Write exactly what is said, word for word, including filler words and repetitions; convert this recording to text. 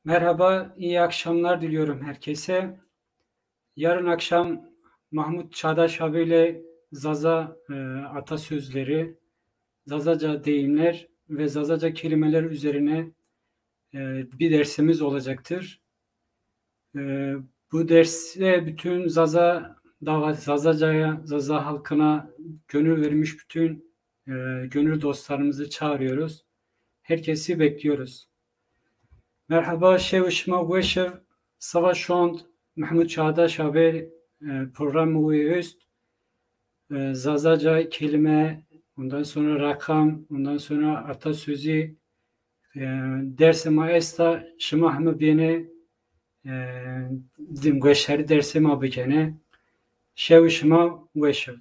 Merhaba, iyi akşamlar diliyorum herkese. Yarın akşam Mahmut Çağdaş abiyle Zaza e, atasözleri, Zazaca deyimler ve Zazaca kelimeler üzerine e, bir dersimiz olacaktır. E, Bu derste bütün Zaza dava, Zazaca'ya, Zaza halkına gönül vermiş bütün e, gönül dostlarımızı çağırıyoruz. Herkesi bekliyoruz. Merhaba, şew şima weş ib. Savaş şond, Mahmut Çağdaş abi, e, programı üst, e, Zazaca kelime, ondan sonra rakam, ondan sonra atasözü, e, dersê ma esta, şima heme bêne, e, din gueşerî dersê ma bikene. Şew şima weş ib.